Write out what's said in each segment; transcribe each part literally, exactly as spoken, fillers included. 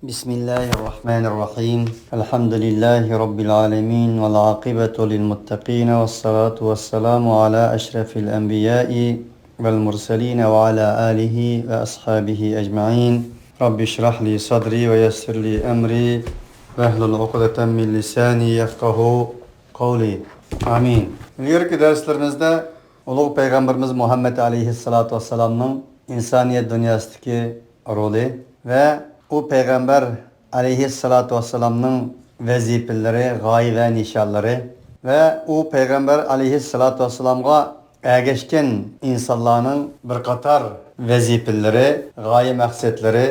بسم الله الرحمن الرحيم. الحمد لله رب العالمين، والعاقبة للمتقين، والصلاة والسلام على أشرف الأنبياء والمرسلين وعلى آله وأصحابه أجمعين. رب اشرح لي صدري ويسر لي أمري واحلل عقدة من لساني يفقهوا قولي. آمين. ئىلگىرىكى دەرسلىرىمىزدە ئۇلۇغ پەيغەمبىرىمىز مۇھەممەد ئەلەيھىسسالاتۇ ۋەسسالامنىڭ ئىنسانىيەت دۇنياسىدىكى رولى ۋە ئۇ پەيغەمبەر ئەلەيھىسسالاتۇ ۋەسسالامنىڭ ۋەزىپىلىرى، غايە ۋە نىشانلىرى ۋە ئۇ پەيغەمبەر ئەلەيھىسسالاتۇ ۋەسسالامغا ئەگەشكەن ئىنسانلارنىڭ بىر قاتار ۋەزىپىلىرى، غايە مەقسەتلىرى،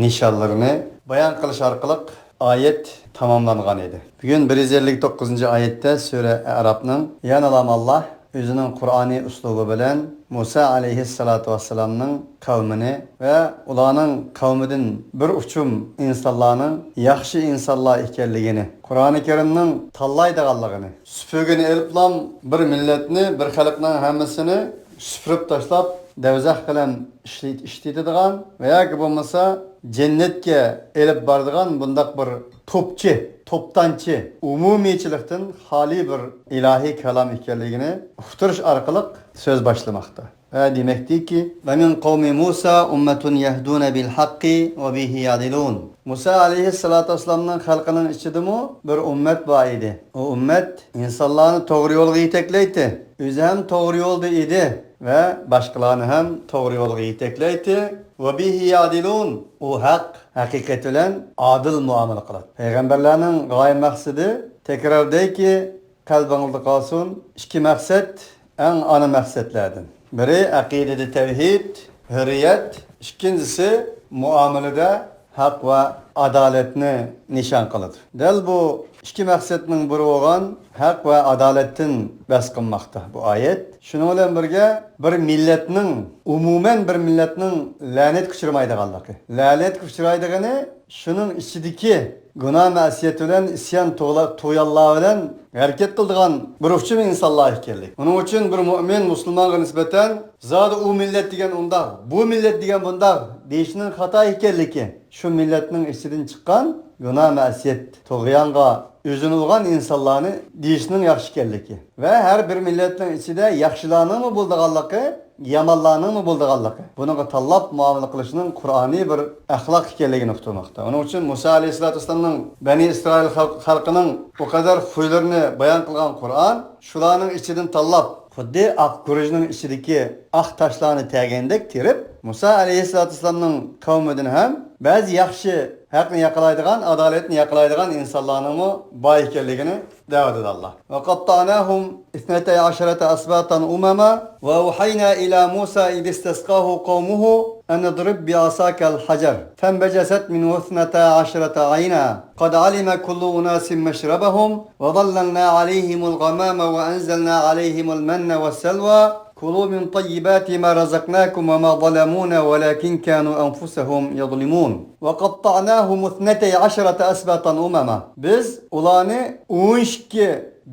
نىشانلىرىنى بايان قىلىش ئارقىلىق ئايەت تاماملانغان ئىدى. بۈگۈن بىر يۈز ئەللىك توققۇزىنچى ئايەتتە سۈرە ئەرافنىڭ يەنىلا ئاللاھ ئۆزىنىڭ قۇرئانىي ئۇسلۇبى بىلەن مۇسا ئەلەيھىسسالاتۇ ۋەسسالامنىڭ قەۋمىنى ۋە ئۇلارنىڭ قەۋمىدىن بىر ئۇچۇم ئىنسانلارنىڭ ياخشى ئىنسانلار ئىكەنلىكىنى، قۇرئانى كەرىمنىڭ تاللايدىغانلىقىنى، سۈپۈرگىنى ئېلىپلام بىر مىللەتنى، بىر خەلقنىڭ ھەممىسىنى سۈپۈرۈپ تاشلاپ، دەۋزەخ بىلەن ئىشلىت-، ئىشلىتىدىغان ۋە ياكى بولمىسا جەننەتكە ئېلىپ بارىدىغان بۇنداق بىر توپچى، توپتانچى، ئومۇمىيچىلىكتىن خالىي بىر ئىلاھىي كالام ئىكەنلىكىنى ئۇقتۇرۇش ئارقىلىق سۆز باشلىماقتا. ۋە دېمەكتىكى، ومن قوم موسى أمة يهدون بالحق وبه يعدلون. مۇسا ئەلەيھىسسالاتۇ ۋەسسالامنىڭ خەلقىنىڭ ئىچىدىمۇ بىر ئۈممەت بار ئىدى. ئۇ ئۈممەت ئىنسانلارنى توغرا يولغا يېتەكلەيتتى، ئۆزى ھەم توغرا يولدا ئىدى ۋە باشقىلارنى ھەم توغرا يولغا يېتەكلەيتتى. وبه يعدلون. ئۇ ھەق، ھەقىقەت بىلەن ئادىل مۇئامىلە قىلاتتى. پەيغەمبەرلەرنىڭ غايە مەقسىتى، تەكرار دەيكى، قەلبىڭىزدە قالسۇن، ئىككى مەقسەت ئەڭ ئانا مەقسەتلەردىن. بىرى ئەقىدىدە تەۋھىد، ھۆرىيەت، ئىككىنچىسى مۇئامىلىدە ھەق ۋە ئادالەتنى نىشان قىلىدۇ. دەل بۇ ئىككى مەقسەتنىڭ بىرى بولغان ھەق ۋە ئادالەتتىن بەھس قىلماقتا بۇ ئايەت. شۇنىڭ بىلەن بىرگە، بىر مىللەتنىڭ، ئومۇمەن بىر مىللەتنىڭ لەنەتكە ئۇچرىمايدىغانلىقى. لەنەتكە ئۇچرايدىغىنى شۇنىڭ ئىچىدىكى گۇناھ مەسىيەت بىلەن، ئىسيان تۇغلا-، تۇغيانلار بىلەن ھەرىكەت قىلىدىغان بىر ئۇچۇم ئىنسانلار ئىكەنلىكى. ئۇنىڭ ئۈچۈن بىر مۆمىن مۇسۇلمانغا نىسبەتەن زادى ئۇ مىللەت دېگەن ئۇنداق، بۇ مىللەت دېگەن بۇنداق دېيىشنىڭ خاتا ئىكەنلىكى، شۇ مىللەتنىڭ ئىچىدىن چىققان گۇناھ مەسىيەت، تۇغيانغا ئۆزىنى ئۇرغان ئىنسانلارنى دېيىشنىڭ ياخشى ئىكەنلىكى ۋە ھەر بىر مىللەتنىڭ ئىچىدە ياخشىلارنىڭمۇ بولىدىغانلىقى، يامانلارنىڭمۇ بولىدىغانلىقى، بۇنىڭغا تاللاپ مۇئامىلە قىلىشنىڭ قۇرئانىي بىر ئەخلاق ئىكەنلىكىنى ئۇقتۇرماقتا. ئۇنىڭ ئۈچۈن مۇسا ئەلەيھىسسالاتۇ ۋەسسالامنىڭ بەنى ئىسرائىل خەلق-، خەلقىنىڭ ئۇ قەدەر خۇيلىرىنى بايان قىلغان قۇرئان، شۇلارنىڭ ئىچىدىن تاللاپ، خۇددى ئاق گۈرۈچنىڭ ئىچىدىكى ئاق تاشلارنى تەرگەندەك تېرىپ، مۇسا ئەلەيھىسسالاتۇ ۋەسسالامنىڭ قەۋمىدىن ھەم بەزى ياخشى، ھەقنى ياقىلايدىغان، ئادالەتنى ياقىلايدىغان ئىنسانلارنىڭمۇ بار ئىكەنلىكىنى دەۋاتىدۇ ئاللا. وقطعناهم اثنتي عشرة أسباطا أمما وأوحينا إلى موسى إذ استسقاه قومه أن اضرب بعصاك الحجر فانبجست منه اثنتا عشرة عينا قد علم كل أناس مشربهم وظللنا عليهم الغمام وأنزلنا عليهم المن والسلوى كلوا من طيبات ما رزقناكم وما ظلمونا ولكن كانوا أنفسهم يظلمون. وقطعناهم اثنتي عشرة أسباطا أمما. بىز ئۇلارنى ئون ئىككى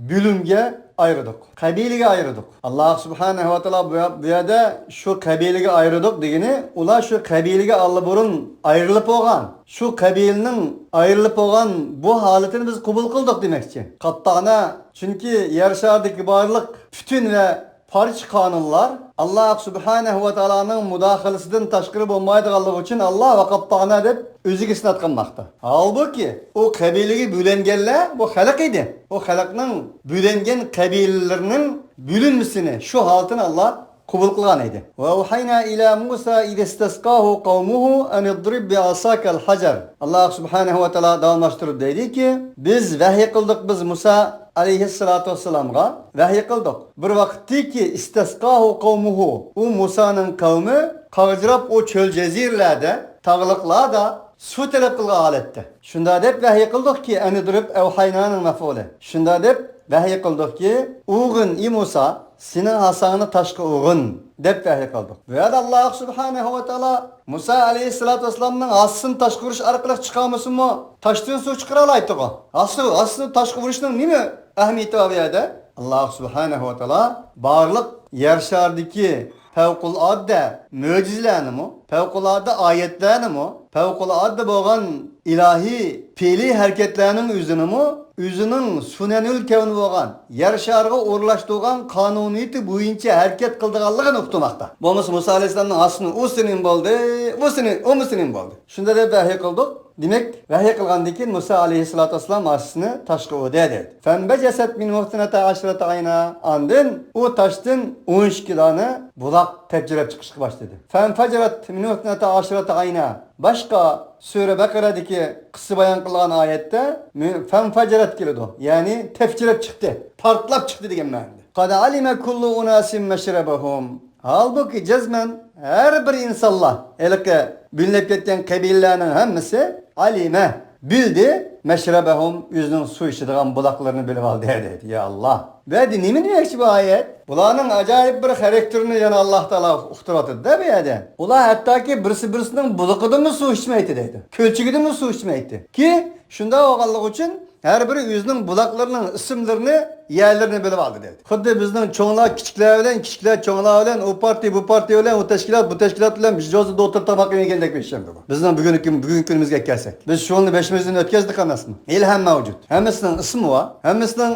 بۆلۈمگە ئايرىدۇق. قەبىلىگە ئايرىدۇق. ئاللا سۇبھانەھۇ ۋە تائالا بۇ، بۇ يەردە شۇ قەبىلىگە ئايرىدۇق دېگىنى، ئۇلار شۇ قەبىلىگە ئاللىبۇرۇن ئايرىلىپ بولغان. شۇ قەبىلىنىڭ ئايرىلىپ بولغان بۇ ھالىتىنى بىز قوبۇل قىلدۇق دېمەكچى. قاتتانا، چۈنكى يەر شارىدىكى بارلىق پۈتۈن ۋە پارچە قانۇنلار ئاللا سۇبھانەھۇ ۋە تائالانىڭ مۇداخىلىسىدىن تاشقىرى بولمايدىغانلىقى ئۈچۈن ئاللا ۋە قاتتانا دەپ ئۆزىگە ئىسناد قىلماقتا. ھالبۇكى، ئۇ قەبىلىگە بۆلۈنگەنلەر بۇ خەلق ئىدى. ئۇ خەلقنىڭ بۆلۈنگەن قەبىلىلىرىنىڭ بۆلۈنمىسىنى، شۇ ھالىتىنى ئاللا قوبۇل قىلغان ئىدى. وأوحينا إلى موسى إذ استسقاه قومه أن اضرب بعصاك الحجر. ئاللا سۇبھانەھۇ ۋە تائالا داۋاملاشتۇرۇپ دەيدىكى، بىز ۋەھىي قىلدۇق بىز مۇسا ئەلەيھىسسالاتۇ ۋەسسالامغا ۋەھىي قىلدۇق. بىر ۋاقىتتىكى استسقاه قومه، ئۇ مۇسانىڭ قەۋمى قاغجىراپ ئۇ چۆل جەزىرىلەردە، تاغلىقلاردا سۇ تەلەپ قىلغان ھالەتتە. شۇنداق دەپ ۋەھىي قىلدۇقكى، ئەنى دۇرۇپ ئەۋھەينانىڭ مەفئۇلى. شۇنداق دەپ ۋەھىي قىلدۇقكى، ئۇرغىن، ئى مۇسا، سېنىڭ ھاساڭنى تاشقا ئۇرغىن، دەپ ۋەھىي قىلدۇق. بۇ يەردە ئاللا سۇبھانەھۇ ۋە تائالا مۇسا ئەلەيھىسسالاتۇ ۋەسسالامنىڭ ھاسىسىنى تاشقا ئۇرۇش ئارقىلىق چىقارمىسىمۇ، تاشتىن سۇ چىقىرالايتتىغۇ. ھاسا، ھاسىسىنى تاشقا ئۇرۇشنىڭ نېمە ئەھمىيىتى بار بۇ يەردە؟ ئاللا سۇبھانەھۇ ۋە تائالا بارلىق يەر شارىدىكى پەۋقۇلئاددە مۆجىزىلەرنىمۇ، پەۋقۇلئاددە ئايەتلەرنىمۇ، پەۋقۇلئاددە بولغان ئىلاھىي پېئلىي ھەرىكەتلەرنىڭ ئۆزىنىمۇ ئۆزىنىڭ سۇنەنۇل كەۋنى بولغان يەر شارىغا ئورۇنلاشتۇرغان قانۇنىيىتى بويىچە ھەرىكەت قىلىدىغانلىقىنى ئۇقتۇرماقتا. بولمىسا مۇسا ئەلەيھىسسالامنىڭ ھاسىسىنى ئۇ سېنىڭ بولدى، بۇ سېنىڭ، ئۇمۇ سېنىڭ بولدى. شۇنداق دەپ ۋەھىي قىلدۇق. دېمەك، ۋەھىي قىلغاندىن كېيىن مۇسا ئەلەيھىسسالاتۇ ۋەسسالام ھاسىسىنى تاشقا ئۇردى دەيدۇ. فانبجست منه اثنتا عشرة عينا. ئاندىن ئۇ تاشتىن ئون ئىككى دانە بۇلاق تەپچىرەپ چىقىشقا باشلىدى. فانفجرت منه اثنتا عشرة عينا. باشقا سۈرە بەقەرەدىكى قىسسە بايان قىلغان ئايەتتە مۇ-، فانفجرت كېلىدۇ. يەنى تەپچىرەپ چىقتى، پارتلاپ چىقتى دېگەن مەنىدە. قد علم كل أناس مشربهم. ھالبۇكى، جەزمەن ھەر بىر ئىنسانلار، ھېلىقى بۆلۈنۈپ كەتكەن قەبىلىلەرنىڭ ھەممىسى، ئەلىمە، بىلدى، مەشرەبەھۇم، ئۆزىنىڭ سۇ ئىچىدىغان بۇلاقلىرىنى بىلىپ ئالدى، دەيدۇ. يا ئاللا. بۇ يەردە نېمە دېمەكچى بۇ ئايەت؟ بۇلارنىڭ ئاجايىپ بىر خاراكتېرىنى يەنە ئاللا تائالا ئۇقتۇرۇۋاتىدۇ-دە بۇ يەردە. ئۇلار ھەتتاكى بىرسى بىرسىنىڭ بۇلىقىدىنمۇ سۇ ئىچمەيتتى، دەيدۇ. كۆلچىكىدىنمۇ سۇ ئىچمەيتتى. كى، شۇنداق بولغانلىقى ئۈچۈن، ھەر بىرى ئۆزىنىڭ بۇلاقلىرىنىڭ ئىسىملىرىنى، يەرلىرىنى بىلىپ ئالدى، دەيدۇ. خۇددى بىزنىڭ چوڭلار كىچىكلەر بىلەن، كىچىكلەر چوڭلار بىلەن، ئۇ پارتىيە، بۇ پارتىيە بىلەن، ئۇ تەشكىلات، بۇ تەشكىلات بىلەن بىر جوزىدا ئولتۇرۇپ تاماق يېگەندەك بىر ئىش ئەمدى بۇ. بىزنىڭ بۈگۈنكى، بۈگۈنكى كۈنىمىزگە كەلسەك، بىز شۇنى بېشىمىزدىن ئۆتكەزدۇق ئەمەسمۇ؟ ھېلىھەم مەۋجۇت. ھەممىسىنىڭ ئىسمى بار، ھەممىسىنىڭ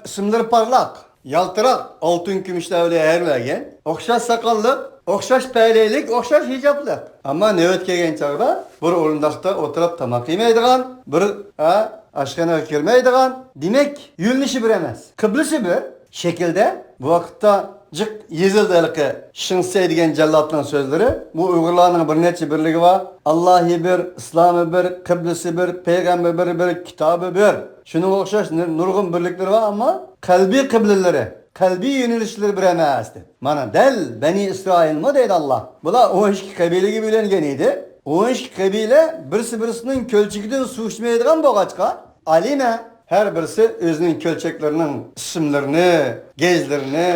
ئىسىملىرى پارلاق. يالتىراق ئالتۇن كۈمۈشلەر بىلەن ھەرىلەنگەن، ئوخشاش ساقاللىق، ئوخشاش پەيلىلىك، ئوخشاش ھىجابلىق. ئەمما نۆۋەت كەلگەن چاغدا بىر ئورۇنداقتا ئولتۇرۇپ تاماق يېمەيدىغان، بىر، ھە، ئاشخانىغا كىرمەيدىغان، دېمەك، يۆنىلىشى بىر ئەمەس، قىبلىسى بىر شەكىلدە. بۇ ۋاقىتتا جىق يېزىلدى ھېلىقى شېڭسەي دېگەن جاللاتنىڭ سۆزلىرى. بۇ ئۇيغۇرلارنىڭ بىر نەچچە بىرلىكى بار. ئاللاھى بىر، ئىسلامى بىر، قىبلىسى بىر، پەيغەمبىرى بىر، بىر، كىتابى بىر. شۇنىڭغا ئوخشاش نۇ-، نۇرغۇن بىرلىكلىرى بار، ئەمما قەلبىي قىبلىلىرى، قەلبىي يۆنىلىشلىرى بىر ئەمەس، دەپ. مانا دەل بەنى ئىسرائىلمۇ دەيدۇ ئاللا. بۇلار ئون ئىككى قەبىلىگە بۆلۈنگەن ئىدى. ئون ئىككى قەبىلە بىرسى بىرسىنىڭ كۆلچىكىدىن سۇ ئىچمەيدىغان بولغاچقا، ئالىمە ھەر بىرسى ئۆزىنىڭ كۆلچەكلىرىنىڭ ئىسىملىرىنى، گەجلىرىنى،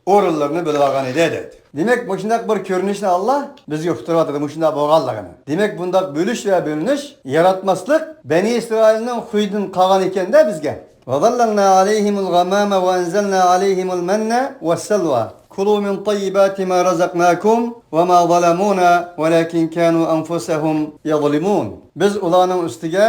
ئورۇنلىرىنى بىلىۋالغان ئىدى، دەيدۇ. دېمەك، مۇشۇنداق بىر كۆرۈنۈشنى ئاللا بىزگە ئۇقتۇرۇۋاتىدۇ، مۇشۇنداق بولغانلىقىنى. دېمەك، بۇنداق بۆلۈش ۋە بۆلۈنۈش، ياراتماسلىق بەنى ئىسرائىلنىڭ خۇيىدىن قالغان ئىكەن-دە بىزگە. وظللنا عليهم الغمام وأنزلنا عليهم المن والسلوى. كلوا من طيبات ما رزقناكم وما ظلمونا ولكن كانوا أنفسهم يظلمون. بىز ئۇلارنىڭ ئۈستىگە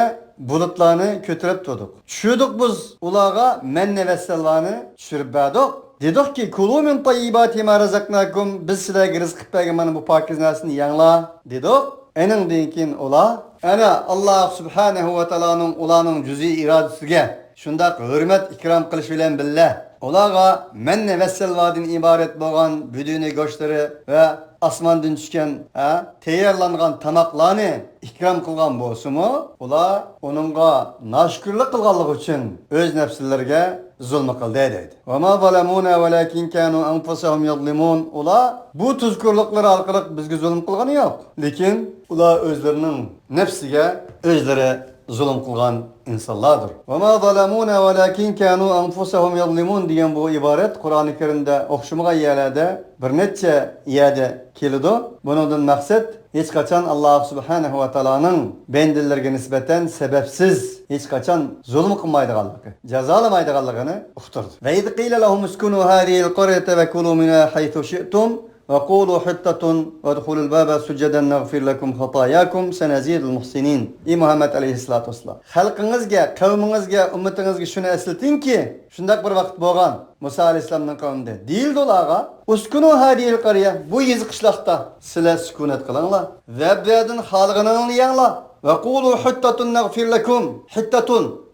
بۇلۇتلارنى كۆتۈرۈپ تۇردۇق. چۈشۈردۇق بىز ئۇلارغا مەننە ۋە سەلۋانى چۈشۈرۈپ بەردۇق. دېدۇقكى، كلوا من طيبات ما رزقناكم، بىز سىلەرگە رىزىق قىلىپ بەرگەن مانا بۇ پاكىز نەرسىنى يەڭلار، دېدۇق. ئېنىڭدىن كېيىن ئۇلار، ئەنە، ئاللا سۇبھانەھۇ ۋە تائالانىڭ ئۇلارنىڭ جۈزئىي ئىرادىسىگە شۇنداق ھۆرمەت ئىكرام قىلىش بىلەن بىللە، ئۇلارغا مەننە ۋە سەلۋادىن ئىبارەت بولغان بۆدۈنە گۆشلىرى ۋە ئاسماندىن چۈشكەن، ھە، تەييارلانغان تاماقلارنى ئىكرام قىلغان بولسىمۇ، ئۇلار ئۇنىڭغا ناشۈكۈرلۈك قىلغانلىقى ئۈچۈن ئۆز نەپسلىرىگە زۇلمى قىلدى، دەيدۇ. وما ظلمونا ولكن كانوا أنفسهم يظلمون. ئۇلار بۇ تۇزكورلۇقلىرى ئارقىلىق بىزگە زۇلۇم قىلغىنى يوق. لېكىن ئۇلار ئۆزلىرىنىڭ نەپسىگە ئۆزلىرى زۇلۇم قىلغان ئىنسانلاردۇر. وما ظلمونا ولكن كانوا أنفسهم يظلمون دېگەن بۇ ئىبارەت قۇرئانى كەرىمدە ئوخشىمىغان يەرلەردە بىر نەچچە يەردە كېلىدۇ. بۇنىڭدىن مەقسەت، ھېچقاچان ئاللا سۇبھانەھۇ ۋە تائالانىڭ بەندىلىرىگە نىسبەتەن سەۋەبسىز ھېچقاچان زۇلۇم قىلمايدىغانلىقى، جازالىمايدىغانلىقىنى ئۇقتۇردى. وإذ قيل لهم اسكنوا هذه القرية وكلوا منها حيث شئتم وقولوا حطة وادخلوا الباب سجدا نغفر لكم خطاياكم سنزيد المحسنين. ئى مۇھەممەد ئەلەيھىسسالاتۇ ۋەسسالام، خەلقىڭىزگە، قەۋمىڭىزگە، ئۈممىتىڭىزگە شۇنى ئەسلىتىڭكى، شۇنداق بىر ۋاقىت بولغان مۇسا ئەلەيھىسسالامنىڭ قەۋمىدە. دېيىلدى ئۇلارغا، اسكنوا هذه القرية، بۇ يېزا قىشلاقتا سىلەر سۈكۈنەت قىلىڭلار. ۋە بۇ يەردىن خالىغىنىڭلارنى يەڭلار. وقولوا حطة نغفر لكم. حطة،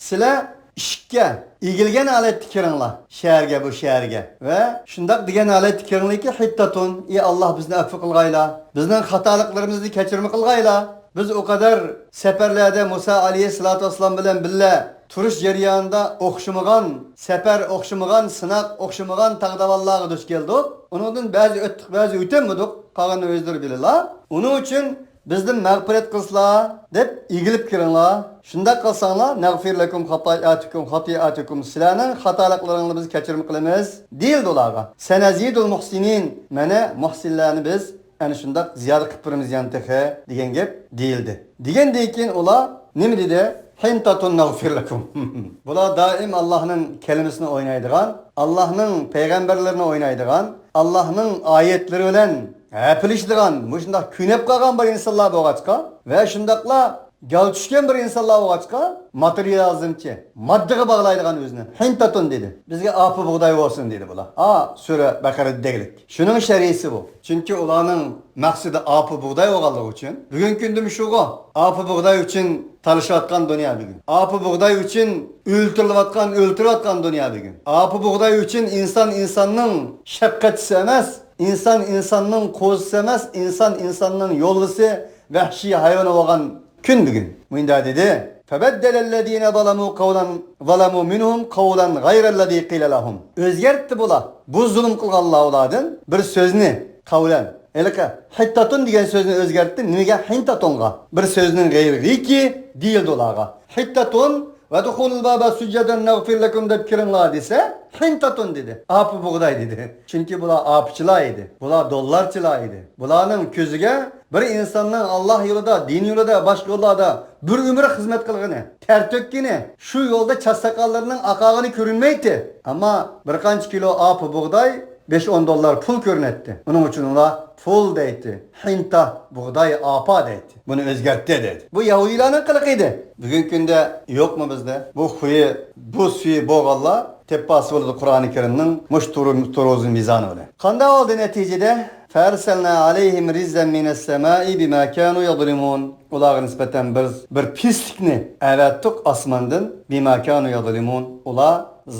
سىلەر ئىشىككە ئېگىلگەن ھالەتتە كىرىڭلار، شەھەرگە، بۇ شەھەرگە. ۋە شۇنداق دېگەن ھالەتتە كىرىڭلاركى، حطة، ئى ئاللا، بىزنى ئەپۇ قىلغايلا، بىزنىڭ خاتالىقلىرىمىزنى كەچۈرمە قىلغايلا. بىز ئۇ قەدەر سەپەرلەردە مۇسا ئەلەيھىسسالاتۇ ۋەسسالام بىلەن بىللە تۇرۇش جەريانىدا ئوخشىمىغان سەپەر، ئوخشىمىغان سىناق، ئوخشىمىغان تاغ داۋانلارغا دۇچ كەلدۇق. ئۇنىڭدىن بەزى ئۆتتۇق، بەزى ئۆتەلمىدۇق. قالغىنىنى ئۆزلىرى بىلىلا. ئۇنىڭ ئۈچۈن بىزدىن مەغپىرەت قىلسىلا، دەپ ئېگىلىپ كىرىڭلار. شۇنداق قىلساڭلار، نەغفىر لەكۇم خاتاياتىكۇم، خاتىئاتىكۇم، سىلەرنىڭ خاتالىقلىرىڭلارنى بىز كەچۈرمە قىلىمىز، دېيىلدى ئۇلارغا. سەنەزىدۇل مۇھسىنىن، مانا، مۇھسىنلارنى بىز ئەنە شۇنداق زىيادە قىلىپ بېرىمىز يەنە تېخى، دېگەن گەپ دېيىلدى. دېگەندىن كېيىن ئۇلار نېمە دېدى؟ ھىنتاتۇن نەغفىر لەكۇم. بۇلار دائىم ئاللاھنىڭ كەلىمىسىنى ئوينايدىغان، ئاللاھنىڭ پەيغەمبەرلىرىنى ئوينايدىغان، ئاللاھنىڭ ئايەتلىرى بىلەن ھەپىلىشىدىغان، مۇشۇنداق كۆنۈپ قالغان بىر ئىنسانلار بولغاچقا، ۋە شۇنداقلا گەل چۈشكەن بىر ئىنسانلار بولغاچقا، ماتېرىيالىزمچى، ماددىغا باغلايدىغان ئۆزىنى. ھىنتاتون دېدى. بىزگە ئاپا بۇغداي بولسۇن دېدى بۇلار. ئا، سۈرە بەقەرە دېگۈلۈك. شۇنىڭ شەرھىسى بۇ. چۈنكى ئۇلارنىڭ مەقسىتى ئاپا بۇغداي بولغانلىقى ئۈچۈن، بۈگۈنكى كۈندىمۇ شۇغۇ. ئاپا بۇغداي ئۈچۈن تالىشىۋاتقان دۇنيا بۈگۈن. ئاپا بۇغداي ئۈچۈن ئۆلتۈرۈلۈۋاتقان، ئۆلتۈرۈۋاتقان دۇنيا بۈگۈن. ئاپا بۇغداي ئۈچۈن ئىنسان ئىنساننىڭ شەپقەتچىسى ئەمەس، ئىنسان ئىنساننىڭ قوزىسى ئەمەس، ئىنسان ئىنساننىڭ يولۋىسى، ۋەھشىي ھايۋىنى بولغان كۈن بۈگۈن. مۇنداق دېدى: فبدل الذين ظلموا قولا، ظلموا منهم قولا غير الذي قيل لهم. ئۆزگەرتتى بۇلار، بۇ زۇلۇم قىلغانلار ئۇلاردىن بىر سۆزنى، قەۋلەن، ھېلىقى ھىتتاتون دېگەن سۆزنى ئۆزگەرتتى. نېمىگە؟ ھىنتاتونغا. بىر سۆزنىڭ غەيرىكى دېيىلدى ئۇلارغا. ھىتتاتون، ۋەدخۇلۇل بابا سۇججەدەن نەغفىر لەكۇم دەپ كىرىڭلار دېسە، ھىنتاتون دېدى. ئاپا بۇغداي دېدى. چۈنكى بۇلار ئاپىچىلار ئىدى. بۇلار دوللارچىلار ئىدى. بۇلارنىڭ كۆزىگە بىر ئىنساننىڭ ئاللاھ يولىدا، دىن يولىدا، باشقا يوللاردا بىر ئۆمۈر خىزمەت قىلغىنى، تەر تۆككىنى، شۇ يولدا چاچ ساقاللىرىنىڭ ئاقارغىنى كۆرۈنمەيتتى. ئەمما بىر قانچە كىلو ئاپا بۇغداي بەش-ئون دوللار پۇل كۆرۈنەتتى. ئۇنىڭ ئۈچۈن ئۇلار پۇل دەيتتى، ھىنتا، بۇغداي، ئاپا دەيتتى. بۇنى ئۆزگەرتتى دەيتتى. بۇ يەھۇدىيلارنىڭ قىلىقى ئىدى. بۈگۈنكى كۈندە يوقمۇ بىزدە؟ بۇ خۇيى، بۇ سۈيى بولغانلار تېپىپ ئالسا بولىدۇ قۇرئانى كەرىمنىڭ مۇشۇ تۇرۇ-، تۇرۇزى مىزانى بىلەن. قانداق بولدى نەتىجىدە؟ فەرسەلنا ئەلەيھىم رىجزەن مىنەسسەمائى بىما كانۇ يەزلىمۇن. ئۇلارغا نىسبەتەن بىز بىر پىسلىكنى ئەۋەتتۇق ئاسماندىن، بىما كانۇ يەزلىمۇن. ئۇلار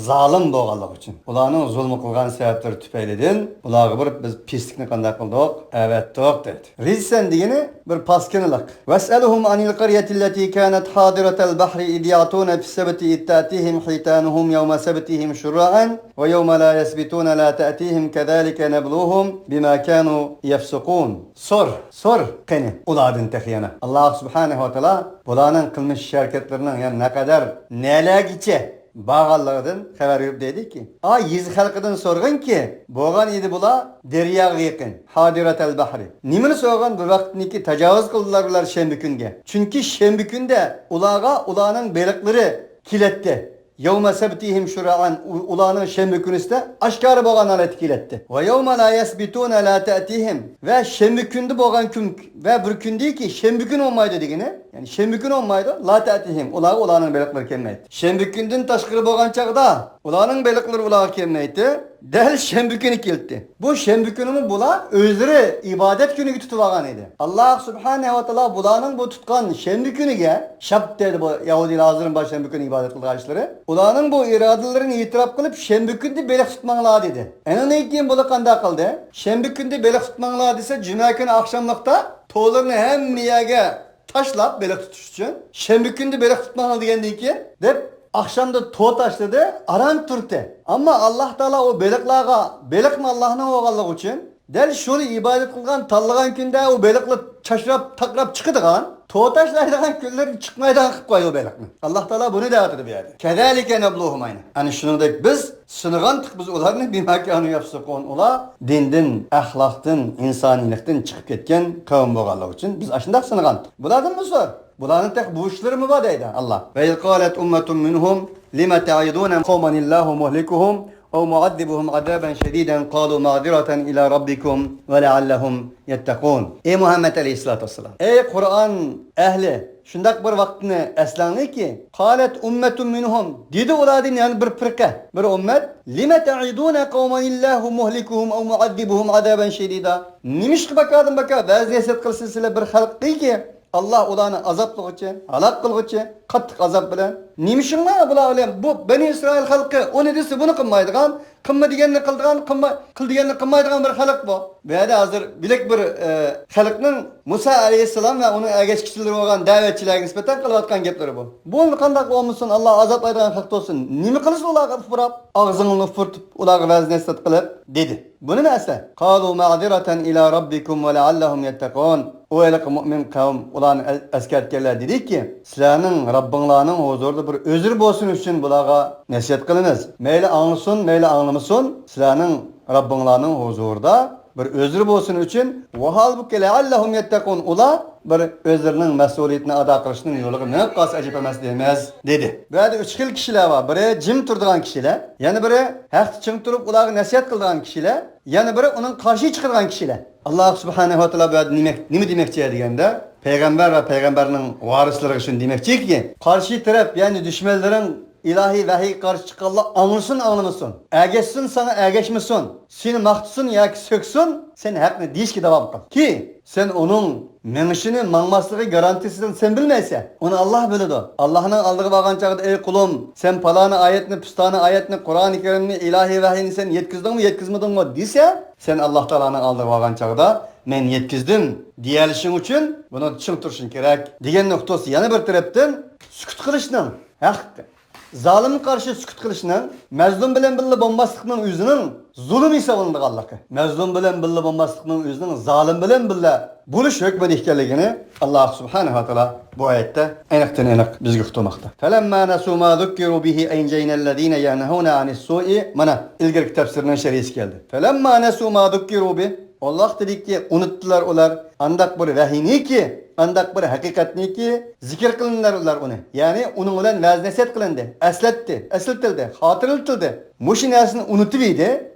زالىم بولغانلىقى ئۈچۈن، ئۇلارنىڭ زۇلمى قىلغان سەۋەبلىرى تۈپەيلىدىن ئۇلارغا بىر بىز پىسلىكنى قانداق قىلدۇق؟ ئەۋەتتۇق دەيدۇ. رىجسەن دېگىنى بىر پاسكىنىلىق. ۋەسئەلھۇم ئەنىل قەريەتىللەتى كانەت ھادىرەتەل بەھرى ئىز يەئتۇنە فىسسەبتى ئىز تەئتىھىم ھىتانۇھۇم يەۋمە سەبتىھىم شۇرئەن ۋە يەۋمە لا يەسبىتۇنە لا تەئتىھىم كەزالىكە نەبلۇھۇم بىما كانۇ يەفسۇقۇن. سور، سور قېنى ئۇلاردىن تېخى يەنە. ئاللاھ سۇبھانەھۇ ۋە تائالا بۇلارنىڭ قىلمىش ئىش ھەرىكەتلىرىنىڭ يەنە نەقەدەر نەلەرگىچە بارغانلىقىدىن خەۋەر بېرىپ دەيدۇكى، ئا، يېزا خەلقىدىن سورىغىنكى، بولغان ئىدى بۇلار دەرياغا يېقىن، ھادىرەتەل بەھرى. نېمىنى سورىغان؟ بىر ۋاقىتنىكى تاجاۋۇز قىلدىلار بۇلار شەنبە كۈنگە. چۈنكى شەنبە كۈندە ئۇلارغا ئۇلارنىڭ بېلىقلىرى كېلەتتى. يەۋمە سەبتىھىم شۇرئەن، ئۇ-، ئۇلارنىڭ شەنبە كۈنىسىدە ئاشكارا بولغان ھالەتتە كېلەتتى. ۋە يەۋمە لا يەسبىتۇنە لا تەئتىھىم، ۋە شەنبە كۈندە بولغان كۈن ۋە بىر كۈندىكى شەنبە كۈنى بولمايدۇ دېگىنى، يەنى شەنبە كۈنى بولمايدۇ، لا تەئتىھىم، ئۇلارغا ئۇلارنىڭ بېلىقلىرى كەلمەيتتى. شەنبە كۈندىن تاشقىرى بولغان چاغدا ئۇلارنىڭ بېلىقلىرى ئۇلارغا كەلمەيتتى. دەل شەنبە كۈنى كېلىتتى. بۇ شەنبە كۈنىمۇ بۇلار ئۆزلىرى ئىبادەت كۈنىگە تۇتۇۋالغان ئىدى. ئاللاھ سۇبھانەھۇ ۋە تائالا بۇلارنىڭ بۇ تۇتقان شەنبە كۈنىگە، شەبت دەيدۇ بۇ يەھۇدىيلار ھازىرمۇ بار شەنبە كۈنى ئىبادەت قىلىدىغان ئىشلىرى. ئۇلارنىڭ بۇ ئىرادىلىرىنى ئېتىراپ قىلىپ، شەنبە كۈندە بېلىق تۇتماڭلار دېدى. ئاندىن كېيىن بۇلار قانداق قىلدى؟ شەنبە كۈندە بېلىق تۇتماڭلار دېسە، جۈمە كۈنى ئاخشاملىقتا تورلىرىنى ھەممە يەرگە تاشلاپ بېلىق تۇتۇش ئۈچۈن، شەنبە كۈندە بېلىق تۇتماڭلار دېگەندىن كېيىن دەپ، ئاخشامدا تور تاشلىدى، ئاران تۇردى. ئەمما ئاللاھ تائالا ئۇ بېلىقلارغا، بېلىقمۇ ئاللاھنىڭ بولغانلىقى ئۈچۈن، دەل شۇ ئىبادەت قىلغان، تاللىغان كۈندە ئۇ بېلىقلار چاچراپ، تاقراپ چىقىدىغان، تور تاشلايدىغان كۈنلىرى چىقمايدىغان قىلىپ قويدى ئۇ بېلىقنى. ئاللاھ تائالا بۇنى دەۋاتىدۇ بۇ يەردە. كەزالىكە نەبلۇھۇم، ئەنە. ئەنە شۇنىڭدەك بىز سىنىغانتۇق بىز ئۇلارنى، بىما كانۇ يەفسۇقۇن. ئۇلار دىندىن، ئەخلاقتىن، ئىنسانىيلىقتىن چىقىپ كەتكەن قەۋم بولغانلىقى ئۈچۈن بىز ئاشۇنداق سىنىغانتۇق. بۇلاردىنمۇ سور. بۇلارنىڭ تېخى بۇ ئىشلىرىمۇ بار دەيدۇ ئاللاھ. ۋە ئىز قالەت ئۇممەتۇن مىنھۇم لىمە تەئىزۇنە قەۋمەن ئىللاھۇ مۇھلىكۇھۇم ئەۋ مۇئەززىبۇھۇم ئەزابەن شەدىدەن قالۇ مەئزىرەتەن ئىلا رەببىكۇم ۋە لەئەللەھۇم يەتتەقۇن. ئەي مۇھەممەد ئەلەيھىسسالاتۇ ۋەسسالام، ئەي قۇرئان ئەھلى، شۇنداق بىر ۋاقىتنى ئەسلەڭلىكى، قالەت ئۇممەتۇن مىنھۇم، دېدى ئۇلاردىن يەنە بىر پىرقە، بىر ئۈممەت، لىمە تەئىزۇنە قەۋمەن ئىللاھۇ مۇھلىكۇھۇم ئەۋ مۇئەززىبۇھۇم ئەزابەن شەدىدا. نېمىشقا بەكاردىن بەكار ۋەز نەسىھەت قىلىسىلەر بىر خەلققىكى، ئاللاھ ئۇلارنى ئازابلىغۇچى، ھالاك قىلغۇچى، قاتتىق ئازاب بىلەن. نېمە ئۈچۈن بۇلار بىلەن؟ بۇ بەنى ئىسرائىل خەلقى ئۇنى دېسە بۇنى قىلمايدىغان، قىلما دېگەننى قىلىدىغان، قىلما، قىل دېگەننى قىلمايدىغان بىر خەلق بۇ. بۇ يەردە ھازىر بىلەك بىر، ئە، خەلقنىڭ مۇسا ئەلەيھىسسالام ۋە ئۇنىڭ ئەگەشكۈچىلىرى بولغان دەۋەتچىلەرگە نىسبەتەن قىلىۋاتقان گەپلىرى بۇ. بۇ قانداق بولمىسۇن، ئاللاھ ئازابلايدىغان خەلق بولسۇن. نېمە قىلىسىز ئۇلارغا ئۇپراپ، ئاغزىڭلارنى ئۇپرىتىپ، ئۇلارغا ۋەز نەسىھەت قىلىپ؟ دېدى. بۇنى نەسە، قالۇ مەئزىرەتەن ئىلا رەببىكۇم ۋە لەئەللەھۇم يەتتەقۇن. ئۇ ھېلىقى مۇئمىن قەۋم ئۇلارنى ئەس-، ئەسكەرتكەنلەر دېدىكى، سىلەرنىڭ رەببىڭلارنىڭ ھۇزۇرىدا بىر ئۆزرى بولسۇن ئۈچۈن بۇلارغا نەسىھەت قىلىمىز. مەيلى ئاڭلىسۇن، مەيلى ئاڭلىمىسۇن، سىلەرنىڭ رەببىڭلارنىڭ ھۇزۇرىدا بىر ئۆزرى بولسۇن ئۈچۈن، ۋەھالبۇكى لەئەللەھۇم يەتتەقۇن، ئۇلار بىر ئۆزلىرىنىڭ مەسئۇلىيىتىنى ئادا قىلىشنىڭ يولىغا مېڭىپ قالسا ئەجەب ئەمەس دەيمىز، دېدى. بۇ يەردە ئۈچ خىل كىشىلەر بار. بىرى جىم تۇرىدىغان كىشىلەر، يەنە بىرى ھەقتە چىڭ تۇرۇپ ئۇلارغا نەسىھەت قىلىدىغان كىشىلەر، يەنە بىرى ئۇنىڭ قارشى چىقىدىغان كىشىلەر. ئاللاھ سۇبھانەھۇ ۋە تائالا بۇ يەردە نېمە، نېمە دېمەكچى دېگەندە، پەيغەمبەر ۋە پەيغەمبەرنىڭ ۋارىسلىرىغا شۇنى دېمەكچىكى، قارشى تەرەپ، يەنى دۈشمەنلىرىڭ ئىلاھىي ۋەھىيگە قارشى چىققانلار ئاڭلىسۇن، ئاڭلىمىسۇن، ئەگەشسۇن، ساڭا ئەگەشمىسۇن، سېنى ماختىسۇن ياكى سۆكسۇن، سەن ھەقنى دېيىشكە داۋام قىل. كى، سەن ئۇنىڭ مېڭىشىنى، ماڭماسلىقى گارانتىيىسىدىن سەن بىلمەيسەن. ئۇنى ئاللاھ بىلىدۇ. ئاللاھنىڭ ئالدىغا بارغان چاغدا، ئەي قۇلۇم، سەن پالانى ئايەتنى، پۇستانى ئايەتنى، قۇرئانى كەرىمنى، ئىلاھىي ۋەھىينى سەن يەتكۈزدۈڭمۇ، يەتكۈزمىدىڭمۇ دېسە، سەن ئاللاھ تائالانىڭ ئالدىغا بارغان چاغدا، مەن يەتكۈزدۈم دېيەلىشىڭ ئۈچۈن بۇنىڭدا چىڭ تۇرۇشۇڭ كېرەك، دېگەن نۇقتىسى. يەنە بىر تەرەپتىن، سۈكۈت قىلىشنىڭ ھەق زالىمغا قارشى سۈكۈت قىلىشنىڭ، مەزلۇم بىلەن بىللە بولماسلىقنىڭ ئۆزىنىڭ زۇلۇم ھېسابلىنىدىغانلىقى، مەزلۇم بىلەن بىللە بولماسلىقنىڭ ئۆزىنىڭ زالىم بىلەن بىللە بولۇش ھۆكمىدە ئىكەنلىكىنى ئاللاھ سۇبھانەھۇ ۋە تائالا بۇ ئايەتتە ئېنىقتىن ئېنىق بىزگە ئۇقتۇرماقتا. فَلَمَّا نَسُوا مَا ذُكِّرُوا بِهِ أَنْجَيْنَا الَّذِينَ يَنْهَوْنَ عَنِ السُّوءِ. مانا، ئىلگىرىكى تەپسىرنىڭ شەرھىسى كەلدى. فَلَمَّا نَسُوا مَا ذُكِّرُوا بِهِ. ئاللاھ دېدىكى، ئۇنۇتتىلار ئۇلار ئانداق بىر ۋەھىينىكى، ئانداق بىر ھەقىقەتنىكى، زىكىر قىلىندىلار ئۇنى. يەنى ئۇنىڭ بىلەن ۋەز-نەسىھەت قىلىندى، ئەسلەتتى، ئەسلىتىلدى، خاتىرىلىتىلدى. مۇشۇ نەرسىنى ئۇنتۇۋىدى.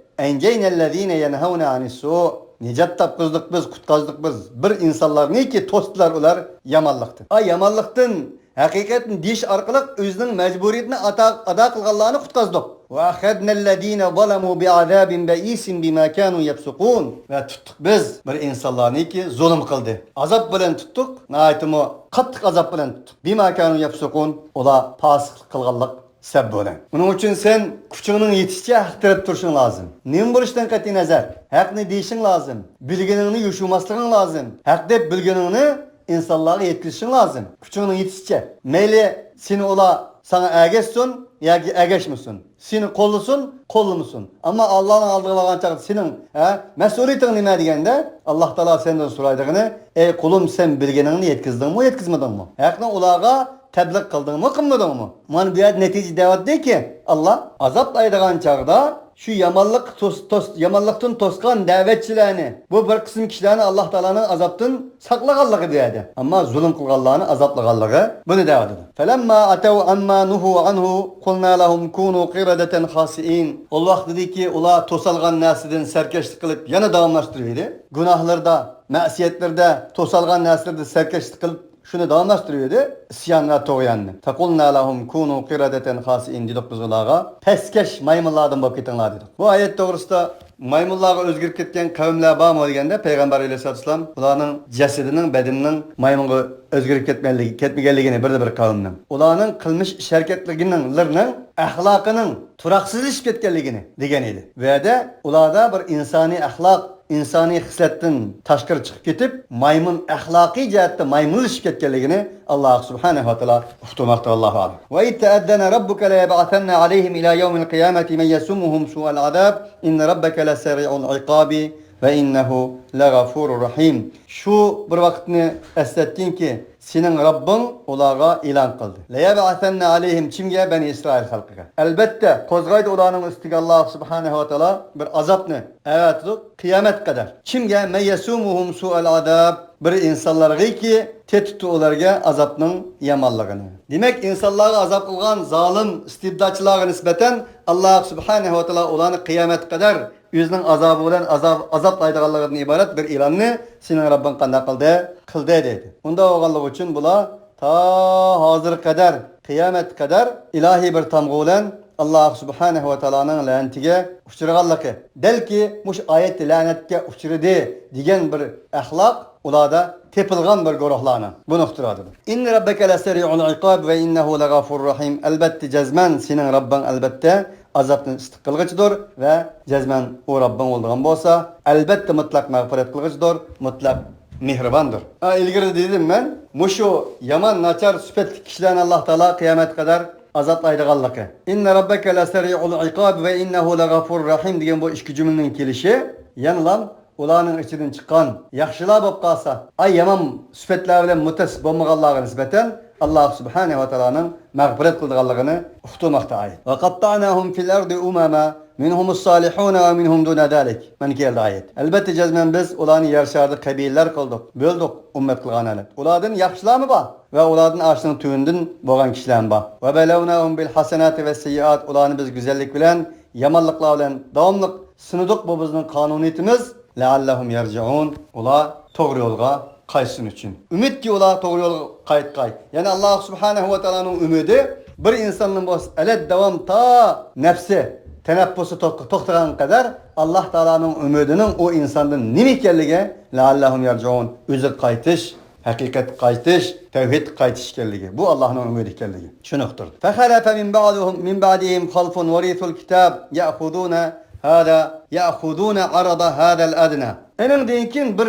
أَنْجَيْنَا الَّذِينَ يَنْهَوْنَ عَنِ السُّوءِ. نىجات تاپقۇزدۇق بىز، قۇتقازدۇق بىز. بىر ئىنسانلارنىكى توستىلار ئۇلار يامانلىقتىن. ئا، يامانلىقتىن ھەقىقەتنى دېيىش ئارقىلىق ئۆزىنىڭ مەجبۇرىيىتىنى ئاتا-، ئادا قىلغانلارنى قۇتقازدۇق. وَأَخَذْنَا الَّذِينَ ظَلَمُوا بِعَذَابٍ بَئِيسٍ بِمَا كَانُوا يَفْسُقُونَ. ۋە تۇتتۇق بىز بىر ئىنسانلارنىكى زۇلۇم قىلدى. ئازاب بىلەن تۇتتۇق، ناھايىتىمۇ قاتتىق ئازاب بىلەن تۇتتۇق. بِمَا كَانُوا يَفْسُقُونَ. ئۇلار پاسىقلىق قىلغانلىق سەۋەبى بىلەن. ئۇنىڭ ئۈچۈن سەن كۈچۈڭنىڭ يېتىشىچە ھەق تەرەپ تۇرۇشۇڭ لازىم. نېمە بولۇشىدىن قەتئىينەزەر، ھەقنى دېيىشىڭ لازىم. بىلگىنىڭنى يوشۇرماسلىقىڭ لازىم. ھەق دەپ بىلگىنىڭنى ئىنسانلارغا يەتكۈزۈشۈڭ لازىم. كۈچۈڭنىڭ يېتىشىچە. مەيلى سېنى ئۇلار ساڭا ئەگەشسۇن ياكى ئەگەشمىسۇن، سېنى قوللىسۇن، قوللىمىسۇن. ئەمما ئاللانىڭ ئالدىغا بارغان چاغدا سېنىڭ، ھە، مەسئۇلىيىتىڭ نېمە دېگەندە، ئاللا تائالا سەندىن سورايدىغىنى، ئەي قۇلۇم، سەن بىلگىنىڭنى يەتكۈزدۈڭمۇ، يەتكۈزمىدىڭمۇ؟ ھەقنى ئۇلارغا تەبلىغ قىلدىڭمۇ، قىلمىدىڭمۇ؟ مانا بۇ يەردە نەتىجە دەۋاتىدىكى، ئاللا ئازابلايدىغان چاغدا شۇ يامانلىق توس-، توس-، يامانلىقتىن توسقان دەۋەتچىلەرنى، بۇ بىر قىسىم كىشىلەرنى ئاللا تائالانىڭ ئازابتىن ساقلىغانلىقى بۇ يەردە. ئەمما زۇلۇم قىلغانلارنى ئازابلىغانلىقى بۇنى دەۋاتىدۇ. فَلَمَّا عَتَوْا عَمَّا نُهُوا عَنْهُ قُلْنَا لَهُمْ كُونُوا قِرَدَةً خَاسِئِينَ. ئۇ ۋاقىتتىكى ئۇلار توسالغان نەرسىدىن سەركەشلىك قىلىپ يەنە داۋاملاشتۇرۇۋىدى. گۇناھلىرىدا، مەسىيەتلىرىدە، توسالغان نەرسىلىرىدە سەركەشلىك قىلىپ شۇنى داۋاملاشتۇرۇۋىدى، ئىسيان ۋە تۇغياننى. فَقُلْنَا لَهُمْ كُونُوا قِرَدَةً خَاسِئِينَ دېدۇق بىز ئۇلارغا، پەسكەش مايمۇنلاردىن بولۇپ كېتىڭلار دېدۇق. بۇ ئايەت توغرىسىدا مايمۇنلارغا ئۆزگىرىپ كەتكەن قەۋملەر بارمۇ دېگەندە، پەيغەمبەر ئەلەيھىسسالاتۇ ۋەسسالام ئۇلارنىڭ جەسىتىنىڭ، بەدىنىنىڭ مايمۇنغا ئۆزگىرىپ كەتمەنلىكى، كەتمىگەنلىكىنى، بىردە بىر قەۋمنىڭ. ئۇلارنىڭ قىلمىش ئىش ھەرىكەتلىرىنىڭ، لىرىنىڭ ئەخلاقىنىڭ تۇراقسىزلىشىپ كەتكەنلىكىنى دېگەن ئىدى. بۇ يەردە ئۇلاردا بىر ئىنسانىي ئەخلاق، ئىنسانىي خىسلەتتىن تاشقىرى چىقىپ كېتىپ، مايمۇن ئەخلاقىي جەھەتتە مايمۇنلىشىپ كەتكەنلىكىنى ئاللا سۇبھانەھۇ ۋە تائالا ئۇقتۇرماقتا. ۋەللاھۇ ئەلەم. وَإِذْ تَأَذَّنَ رَبُّكَ لَيَبْعَثَنَّ عَلَيْهِمْ إِلَى يَوْمِ الْقِيَامَةِ مَنْ يَسُومُهُمْ سُوءَ الْعَذَابِ إِنَّ رَبَّكَ لَسَرِيعُ الْعِقَابِ وَإِنَّهُ لَغَفُورٌ رَحِيمٌ. شۇ بىر ۋاقىتنى ئەسلەتكىنكى، سېنىڭ رەببىڭ ئۇلارغا ئېلان قىلدى. لَيَبْعَثَنَّ عَلَيْهِمْ، كىمگە؟ بەنى ئىسرائىل خەلقىگە. ئەلبەتتە، قوزغايدۇ ئۇلارنىڭ ئۈستىگە ئاللا سۇبھانەھۇ ۋە تائالا بىر ئازابنى، ئەۋەتىدۇ قىيامەت قەدەر. كىمگە؟ مَنْ يَسُومُهُمْ سُوءَ الْعَذَابِ، بىر ئىنسانلارغىكى، تېتىتتى ئۇلارغا ئازابنىڭ يامانلىقىنى. دېمەك، ئىنسانلارغا ئازاب قىلغان زالىم ئىستىبداتچىلارغا نىسبەتەن ئاللا سۇبھانەھۇ ۋە تائالا ئۇلارنى قىيامەت قەدەر ئۆزىنىڭ ئازابى بىلەن ئازاب، ئازابلايدىغانلىقىدىن ئىبارەت بىر ئېلاننى سېنىڭ رەببىڭ قانداق قىلدى؟ قىلدى دېدى. ئۇنداق بولغانلىقى ئۈچۈن بۇلار تا ھازىرغا قەدەر، قىيامەتكە قەدەر ئىلاھىي بىر تامغا بىلەن ئاللا سۇبھانەھۇ ۋە تائالانىڭ لەنىتىگە ئۇچرىغانلىقى، بەلكى مۇشۇ ئايەتتە لەنەتكە ئۇچرىدى دېگەن بىر ئەخلاق ئۇلاردا تېپىلغان بىر گۇرۇھلارنىڭ بۇنى ئۇقتۇرۇۋاتىدۇ. إِنَّ رَبَّكَ لَسَرِيعُ الْعِقَابِ وَإِنَّهُ لَغَفُورٌ رَحِيمٌ. ئەلبەتتە، جەزمەن سېنىڭ رەببىڭ ئەلبەتتە ئازابنى ئىسسىق قىلغۇچىدۇر ۋە جەزمەن ئۇ رەببىڭ بولىدىغان بولسا، ئەلبەتتە مۇتلەق مەغپىرەت قىلغۇچىدۇر، مۇتلەق مېھرىباندۇر. ھە، ئىلگىرى دېدىم مەن، مۇشۇ يامان، ناچار سۈپەتلىك كىشىلەرنى ئاللا تائالا قىيامەتكە قەدەر ئازابلايدىغانلىقى. إِنَّ رَبَّكَ لَسَرِيعُ الْعِقَابِ وَإِنَّهُ لَغَفُورٌ رَحِيمٌ دېگەن بۇ ئىككى جۈملىنىڭ كېلىشى يەنىلا ئۇلارنىڭ ئىچىدىن چىققان ياخشىلار بولۇپ قالسا، ئاي يامان سۈپەتلەر بىلەن مۇتەسىپ بولمىغانلارغا نىسبەتەن ئاللا سۇبھانەھۇ ۋە تائالانىڭ مەغپىرەت قىلىدىغانلىقىنى ئۇقتۇرماقتا ئايەت. وَقَطَّعْنَاهُمْ فِي الْأَرْضِ أُمَمًا مِنْهُمُ الصَّالِحُونَ وَمِنْهُمْ دُونَ ذَلِكَ. مانا كەلدى ئايەت. ئەلبەتتە جەزمەن بىز ئۇلارنى يەر شارىدا قەبىلىلەر قىلدۇق، بۆلدۇق، ئۈممەت قىلغان ھالەت. ئۇلاردىن ياخشىلارمۇ بار ۋە ئۇلاردىن ئاشۇنىڭ تۆۋىنىدىن بولغان كىشىلەرمۇ بار. وَبَلَوْنَاهُمْ بِالْحَسَنَاتِ وَالسَّيِّئَاتِ. ئۇلارنى بىز گۈزەللىك بىلەن يامانلىقلار بىلەن داۋاملىق سىنىدۇق، بۇ بىزنىڭ قانۇنىيىتىمىز. لَعَلَّهُمْ يَرْجِعُونَ. ئۇلار توغرا يولغا قايتسۇن ئۈچۈن. ئۈمىدكى ئۇلار توغرا يولغا قايتقاي. يەنى ئاللاھ سۇبھانەھۇ ۋە تائالانىڭ ئۈمىدى بىر ئىنساندىن بولسا ئەلەت داۋام تا نەپسى، تەنەپپۇسى توق-، توختىغان قەدەر ئاللاھ تائالانىڭ ئۈمىدىنىڭ ئۇ ئىنساندىن نېمە ئىكەنلىكى، لەئەللەھۇم يەرجىئۇن، ئۆزىگە قايتىش، ھەقىقەتكە قايتىش، تەۋھىدكە قايتىش ئىكەنلىكى، بۇ ئاللاھنىڭ ئۈمىدى ئىكەنلىكى چۈشىنىقتۇر. فخلف من بعدهم، من بعدهم خلف ورثوا الكتاب يأخذون هذا، يأخذون عرض هذا الأدنى. ئېنىڭدىن كېيىن بىر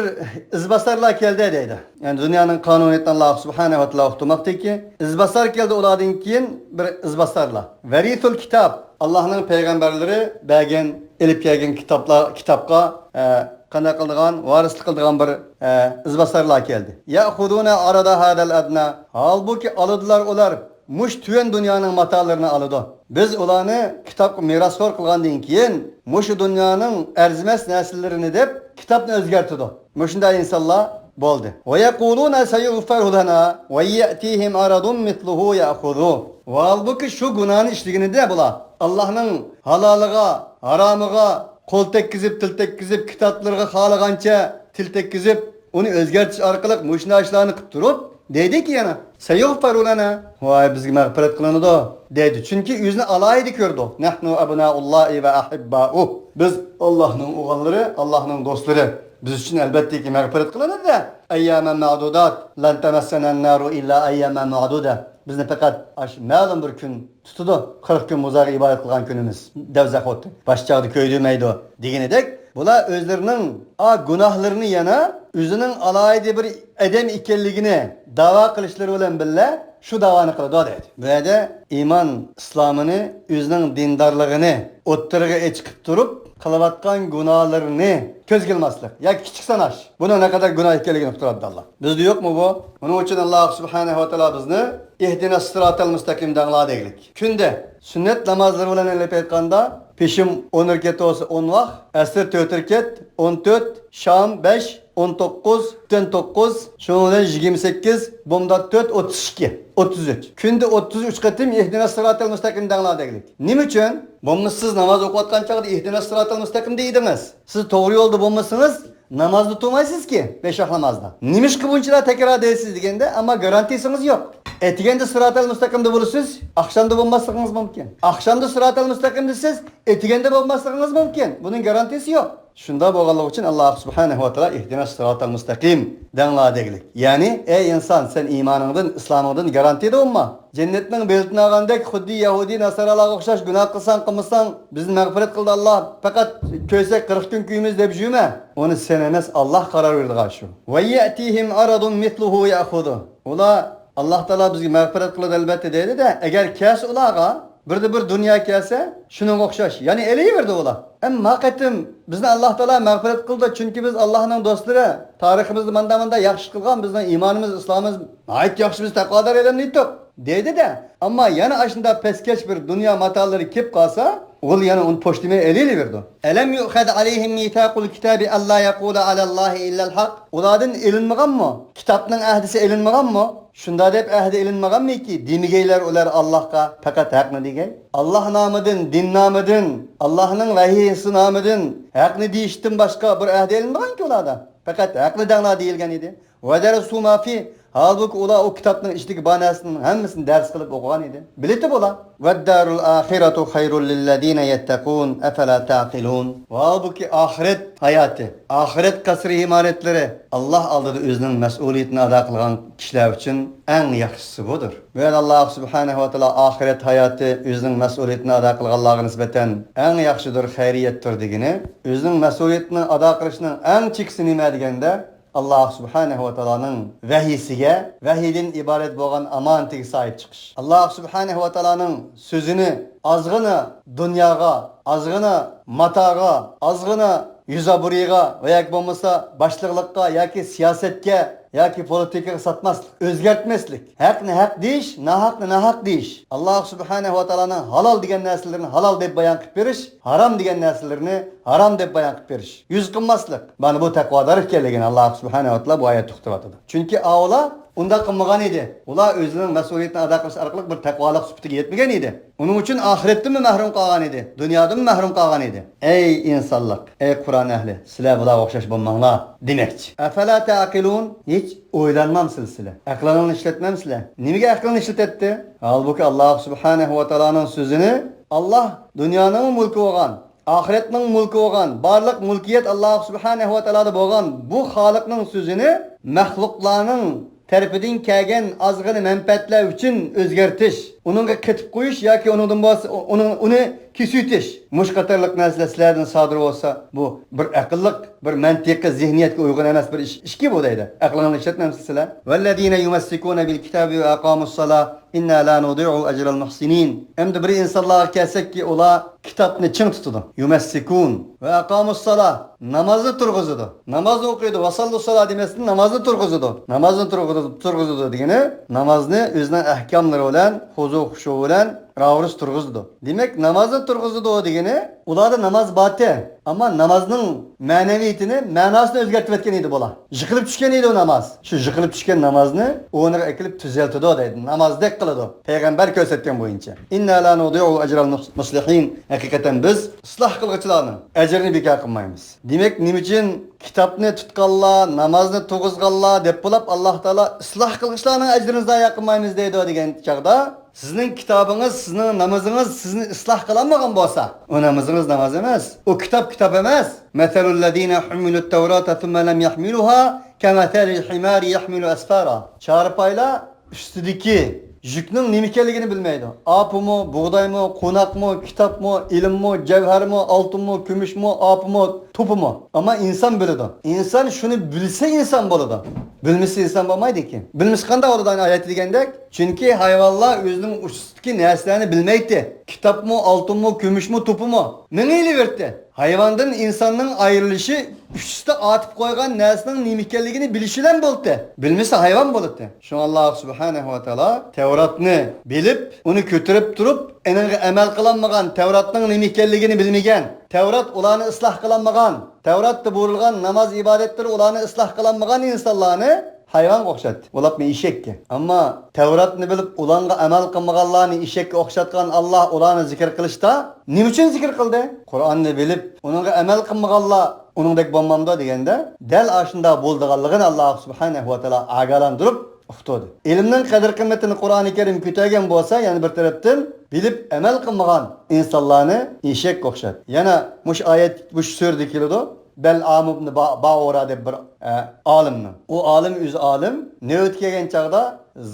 ئىزباسارلار كەلدى دەيدۇ. يەنى دۇنيانىڭ قانۇنىيىتىنى ئاللاھ سۇبھانەھۇ ۋە تائالا ئۇقتۇرماقتىكى، ئىزباسار كەلدى ئۇلاردىن كېيىن بىر ئىزباسارلار. ورثوا الكتاب، ئاللاھنىڭ پەيغەمبەرلىرى بەرگەن، ئېلىپ كەلگەن كىتابلار، كىتابقا، ئە، قانداق قىلىدىغان، ۋارىسلىق قىلىدىغان بىر، ئە، ئىزباسارلار كەلدى. يأخذون عرض هذا الأدنى. ھالبۇكى، ئالىدىلار ئۇلار مۇشۇ تۆۋەن دۇنيانىڭ ماتالىرىنى ئالىدۇ. بىز ئۇلارنى كىتابقا مىراسخور قىلغاندىن كېيىن، مۇشۇ دۇنيانىڭ ئەرزىمەس نەرسىلىرىنى دەپ، كىتابنى ئۆزگەرتىدۇ. مۇشۇنداق ئىنسانلار بولدى. ويقولون سيغفر لنا ويأتيهم عرض مثله يأخذه. ھالبۇكى، شۇ گۇناھنى ئىشلىگىنىدە بۇلار، ئاللاھنىڭ ھالالىغا، ھارامىغا قول تەگكۈزۈپ، تىل تەگكۈزۈپ، كىتابلىرىغا خالىغانچە تىل تەگكۈزۈپ، ئۇنى ئۆزگەرتىش ئارقىلىق مۇشۇنداق ئىشلارنى قىلىپ تۇرۇپ، دەيدىكى يەنە، سيغفر لنا، ۋاي، بىزگە مەغپىرەت قىلىنىدۇ، دەيدۇ. چۈنكى ئۆزىنى ئالاھىدە كۆرىدۇ. نحن أبناء الله وأحباؤه. بىز ئاللاھنىڭ ئوغۇللىرى، ئاللاھنىڭ دوستلىرى. بىز ئۈچۈن ئەلبەتتىكى مەغپىرەت قىلىنىدۇ-دە. أياما معدودات، لن تمسنا النار إلا أياما معدودة. بىزنى پەقەت ئاشۇ مەلۇم بىر كۈن تۇتىدۇ، قىرىق كۈن بۇزاغا ئىبادەت قىلغان كۈنىمىز، دەۋزەخ ئوتى. باشقا چاغدا كۆيدۈرمەيدۇ، دېگىنىدەك، بۇلار ئۆزلىرىنىڭ ئا گۇناھلىرىنى يەنە ئۆزىنىڭ ئالاھىدە بىر ئادەم ئىكەنلىكىنى داۋا قىلىشلىرى بىلەن بىللە شۇ داۋانى قىلىدۇ، دەيدۇ. بۇ يەردە ئىمان ئىسلامىنى، ئۆزىنىڭ دىندارلىقىنى ئوتتۇرىغا ئېچىقىپ تۇرۇپ، قىلىۋاتقان گۇناھلىرىنى كۆزگە ئىلماسلىق ياكى كىچىك ساناش، بۇنىڭ نەقەدەر گۇناھ ئىكەنلىكىنى ئۇقتۇرۇۋاتىدۇ ئاللا. بىزدە يوقمۇ بۇ؟ بۇنىڭ ئۈچۈن ئاللا سۇبھانەھۇ ۋە تائالا بىزنى ئىھدىنەس سىراتەل مۇستەقىم دەڭلار دەيلىك. كۈندە سۈننەت نامازلىرى بىلەن ئېلىپ ئېيتقاندا، پېشىم ئون رەكەت بولسا ئون ۋاق، ئەسىر تۆت رەكەت، ئون تۆت، شام بەش، ئون توققۇز، تۈن توققۇز، شۇنىڭ بىلەن يىگىرمە سەككىز، بومدا تۆت، ئوتتۇز ئىككى، ئوتتۇز ئۈچ. كۈندە ئوتتۇز ئۈچ قېتىم ئىھدىنەس سىراتەل مۇستەقىم دەڭلار دەيلىك. نېمە ئۈچۈن؟ بولمىسا سىز ناماز ئوقۇۋاتقان چاغدا ئىھدىنەس سىراتەل مۇستەقىم دەيدىڭىز. سىز توغرا يولدا بولمىسىڭىز، نامازدا تۇرمايسىزكى، بەش ۋاق نامازدا. نېمىشقا بۇنچىلا تەكرار دەيسىز دېگەندە، ئەمما گارانتىيىسىڭىز يوق. ئەتىگەندە سىراتەل مۇستەقىمدا بولىسىز، ئاخشامدا بولماسلىقىڭىز مۇمكىن. ئاخشامدا سىراتەل مۇستەقىمدىسىز، ئەتىگەندە بولماسلىقىڭىز مۇمكىن. بۇنىڭ گارانتىيىسى يوق. شۇنداق بولغانلىقى ئۈچۈن ئاللا سۇبھانەھۇ ۋە تائالا ئىھدىنەس سىراتەل مۇستەقىم دەڭلار دېگىلىك. يەنى، ئەي ئىنسان، سەن ئىمانىڭدىن، ئىسلامىڭدىن گارانتىيىدە بولما. جەننەتنىڭ بېلىتىنى ئالغاندەك، خۇددى يەھۇدىي ناسارالارغا ئوخشاش گۇناھ قىلساڭ، قىلمىساڭ، بىزنى مەغپىرەت قىلدى ئاللا، پەقەت كۆيسەك قىرىق كۈن كۆيىمىز دەپ يۈرمە. ئۇنى سەن ئەمەس، ئاللا قارار بېرىدىغان شۇ. ويأتيهم عرض مثله يأخذه. ئۇلار، ئاللا تائالا بىزگە مەغپىرەت قىلىدۇ ئەلبەتتە دەيدۇ-دە، ئەگەر كەلسە ئۇلارغا، بىردە بىر دۇنيا كەلسە، شۇنىڭغا ئوخشاش، يەنە ئېلىۋېرىدۇ ئۇلار. ئەمما ما قېتىم بىزنى ئاللا تائالا مەغپىرەت قىلدى، چۈنكى بىز ئاللانىڭ دوستلىرى، تارىخىمىزدا مانداق-مانداق ياخشى قىلغان، بىزنىڭ ئىمانىمىز، ئىسلامىمىز ناھايىتى ياخشى، بىز تەقۋادار ئادەم ئىدۇق، دەيدۇ-دە. ئەمما يەنە ئاشۇنداق پەسكەش بىر دۇنيا ماتالىرى كېلىپ قالسا، ئۇ يەنە ئۇنى پوشتىمەي ئېلىۋېرىدۇ. ألم يؤخذ عليهم ميثاق الكتاب ألا يقولوا على الله إلا الحق. ئۇلاردىن ئېلىنمىغانمۇ؟ كىتابنىڭ ئەھدىسى ئېلىنمىغانمۇ؟ شۇنداق دەپ ئەھدى ئېلىنمىغانمىكى، دېمىگەيلەر ئۇلار ئاللاھقا پەقەت ھەقنى دېگەي. ئاللاھ نامىدىن، دىن نامىدىن، ئاللاھنىڭ ۋەھىيسى نامىدىن ھەقنى دېيىشتىن باشقا بىر ئەھدى ئېلىنمىغانكى ئۇلاردا. پەقەت ھەقنى دەڭلار دېيىلگەن ئىدى. ودرسوا ما فيه. ھالبۇكى، ئۇلار ئۇ كىتابنىڭ ئىچىدىكى بار نەرسىنىڭ ھەممىسىنى دەرس قىلىپ ئوقۇغان ئىدى. بىلىتى بۇلار. والدار الآخرة خير للذين يتقون أفلا تعقلون. ھالبۇكى، ئاخىرەت ھاياتى، ئاخىرەت قەسرى ئىمارەتلىرى، ئاللاھ ئالدىدا ئۆزىنىڭ مەسئۇلىيىتىنى ئادا قىلغان كىشىلەر ئۈچۈن ئەڭ ياخشىسى بۇدۇر. بۇ يەردە ئاللاھ سۇبھانەھۇ ۋە تائالا ئاخىرەت ھاياتى ئۆزىنىڭ مەسئۇلىيىتىنى ئادا قىلغانلارغا نىسبەتەن ئەڭ ياخشىدۇر، خەيرىيەتتۇر دېگىنى، ئۆزىنىڭ مەسئۇلىيىتىنى ئادا قىلىشنىڭ ئەڭ چېكىسى نېمە دېگەندە، ئاللاھ سۇبھانەھۇ ۋە تائالانىڭ ۋەھىيسىگە، ۋەھىيدىن ئىبارەت بولغان ئامانىتىگە ساھىب چىقىش. ئاللاھ سۇبھانەھۇ ۋە تائالانىڭ سۆزىنى ئازغىنا دۇنياغا، ئازغىنا ماتاغا، ئازغىنا يۈز ئابرۇيغا ۋە ياكى بولمىسا باشلىقلىققا ياكى سىياسەتكە ياكى پولىتىكىغا ساتماسلىق، ئۆزگەرتمەسلىك، ھەقنى ھەق دېيىش، ناھەقنى ناھەق دېيىش، ئاللاھ سۇبھانەھۇ ۋە تائالانىڭ ھالال دېگەن نەرسىلىرىنى ھالال دەپ بايان قىلىپ بېرىش، ھارام دېگەن نەرسىلىرىنى ھارام دەپ بايان قىلىپ بېرىش، يۈز قىلماسلىق. مانا بۇ تەقۋادار ئىكەنلىكىنى ئاللاھ سۇبھانەھۇ ۋە تائالا بۇ ئايەتتە ئۇقتۇرۇۋاتىدۇ. چۈنكى ئاۋۇلار ئۇنداق قىلمىغان ئىدى. ئۇلار ئۆزىنىڭ مەسئۇلىيىتىنى ئادا قىلىش ئارقىلىق بىر تەقۋالىق سۈپىتىگە يەتمىگەن ئىدى. ئۇنىڭ ئۈچۈن ئاخىرەتتىنمۇ مەھرۇم قالغان ئىدى، دۇنيادىنمۇ مەھرۇم قالغان ئىدى. ئەي ئىنسانلىق، ئەي قۇرئان ئەھلى، سىلەر بۇلارغا ئوخشاش بولماڭلار دېمەكچى. ئەفەلا تەئقىلۇن؟ ھېچ ئويلانمامسىلەر سىلەر؟ ئەقلىڭلارنى ئىشلەتمەمسىلەر؟ نېمىگە ئەقلىنى ئىشلىتەتتى؟ ھالبۇكى، ئاللاھ سۇبھانەھۇ ۋە تائالانىڭ سۆزىنى، ئاللاھ دۇنيانىڭمۇ مۈلكى بولغان، ئاخىرەتنىڭ مۈلكى بولغان، بارلىق مۈلكىيەت ئاللاھ سۇبھانەھۇ ۋە تائالادا بولغان بۇ خالىقنىڭ سۆزىنى مەخلۇقلارنىڭ تەرىپىدىن كەلگەن ئازغىنە مەنپەئەتلەر ئۈچۈن ئۆزگەرتىش، ئۇنىڭغا قېتىپ قويۇش ياكى ئۇنىڭدىن بولسا، ئۇنىڭ، ئۇنى كېسىۋېتىش، مۇشۇ قاتارلىق نەرسىلەر سىلەردىن سادىر بولسا، بۇ بىر ئەقىللىق، بىر مەنتىقىي زېھنىيەتكە ئۇيغۇن ئەمەس بىر ئىش، ئىشكى بۇ دەيدۇ. ئەقلىڭلارنى ئىشلەتمەمسىلەر سىلەر؟ ۋەللەزىنە يۇمەسسىكۇنە بىل كىتابى ۋە ئەقامۇس سالاھ ئىننا لا نۇدىئۇ ئەجرەل مۇھسىنىن. ئەمدى بىر ئىنسانلارغا كەلسەككى، ئۇلار كىتابنى چىڭ تۇتىدۇ. يۇمەسسىكۇن ۋە ئەقامۇس سالاھ، نامازنى تۇرغۇزىدۇ. نامازنى ئوقۇيدۇ. ۋەسەللۇ سالاھ دېمەستىن نامازنى تۇرغۇزىدۇ. نامازنى تۇرغۇزىدۇ، تۇرغۇزىدۇ دېگىنى نامازنى ئۆزىنىڭ ئەھكاملىرى بىلەن، خۇزۇ خۇشۇ بىلەن راۋۇرۇس تۇرغۇزىدۇ. دېمەك، نامازنى تۇرغۇزىدۇ دېگىنى ئۇلاردا ناماز بارتى، ئەمما نامازنىڭ مەنىۋىيىتىنى، مەناسىنى ئۆزگەرتىۋەتكەن ئىدى بۇلار. يىقىلىپ چۈشكەن ئىدى ئۇ ناماز. شۇ يىقىلىپ چۈشكەن نامازنى ئورنىغا ئەكېلىپ تۈزەلتىدۇ دەيدۇ. نامازدەك قىلىدۇ. پەيغەمبەر كۆرسەتكەن بويىچە. ئىننا لا نۇدىئۇ ئەجرەل مۇس-، مۇسلىھىن. ھەقىقەتەن بىز ئىسلاھ قىلغۇچىلارنىڭ ئەجرىنى بىكار قىلمايمىز. دېمەك، نېمە ئۈچۈن كىتابنى تۇتقانلار، نامازنى تۇرغۇزغانلار دەپ بولۇپ، ئاللاھ تائالا ئىسلاھ قىلغۇچىلارنىڭ ئەجرىنى زايە قىلمايمىز دەيدۇ دېگەن چاغدا، سىزنىڭ كىتابىڭىز، سىزنىڭ نامىزىڭىز سىزنى ئىسلاھ قىلالمىغان بولسا، ئۇ نامىزىڭىز ناماز ئەمەس، ئۇ كىتاب كىتاب ئەمەس. مەسەلۇللەزىنە ھۇممىلۇت تەۋراتە سۇممە لەم يەھمىلۇھا كەمەسەلىل ھىمارى يەھمىلۇ ئەسفارا. چارپايلار ئۈستىدىكى يۈكنىڭ نېمە ئىكەنلىكىنى بىلمەيدۇ. ئاپىمۇ، بۇغدايمۇ، قوناقمۇ، كىتابمۇ، ئىلىممۇ، جەۋھەرمۇ، ئالتۇنمۇ، كۈمۈشمۇ، ئاپىمۇ، توپىمۇ. ئەمما ئىنسان بىلىدۇ. ئىنسان شۇنى بىلسە ئىنسان بولىدۇ. بىلمىسە ئىنسان بولمايدىكەن. بىلمىسە قانداق بولىدۇ ئايەتتە دېگەندەك؟ چۈنكى ھايۋانلار ئۆزىنىڭ ئۈستىدىكى نەرسىلەرنى بىلمەيتتى. كىتابمۇ، ئالتۇنمۇ، كۈمۈشمۇ، توپىمۇ. مېڭىۋېرىتتى. ھايۋاندىن ئىنساننىڭ ئايرىلىشى ئۈستىدە ئارتىپ قويغان نەرسىنىڭ نېمە ئىكەنلىكىنى بىلىشى بىلەن بولدى. بىلمىسە ھايۋان بولاتتى. شۇڭا ئاللاھ سۇبھانەھۇ ۋە تائالا تەۋراتنى بىلىپ، ئۇنى كۆتۈرۈپ تۇرۇپ، ئېنىڭغا ئەمەل قىلالمىغان، تەۋراتنىڭ نېمە ئىكەنلىكىنى بىلمىگەن، تەۋرات ئۇلارنى ئىسلاھ قىلالمىغان، تەۋراتتا بۇيرۇلغان ناماز ئىبادەتلىرى ئۇلارنى ئىسلاھ قىلالمىغان ئىنسانلارنى ھايۋانغا ئوخشاتتى. بولۇپمۇ ئېشەككە. ئەمما تەۋراتنى بىلىپ ئۇلارغا ئەمەل قىلمىغانلارنى ئېشەككە ئوخشاتقان ئاللاھ ئۇلارنى زىكىر قىلىشتا نېمە ئۈچۈن زىكىر قىلدى؟ قۇرئاننى بىلىپ ئۇنىڭغا ئەمەل قىلمىغانلار ئۇنىڭدەك بولمامدۇ دېگەندە، دەل ئاشۇنداق بولىدىغانلىقىنى ئاللاھ سۇبھانەھۇ ۋە تائالا ئاگاھلاندۇرۇپ ئۇقتۇردى. ئىلىمنىڭ قەدىر-قىممىتىنى قۇرئانى كەرىم كۆتەرگەن بولسا، يەنە بىر تەرەپتىن بىلىپ ئەمەل قىلمىغان ئىنسانلارنى ئېشەككە ئوخشاتتى. يەنە مۇشۇ ئايەت، مۇشۇ سۈرىدە كېلىدۇ. بەلئام ئىبنى با-، بائۇرا دەپ بىر، ئە، ئالىمنىڭ. ئۇ ئالىم ئۆزى ئالىم. نۆۋىتى كەلگەن چاغدا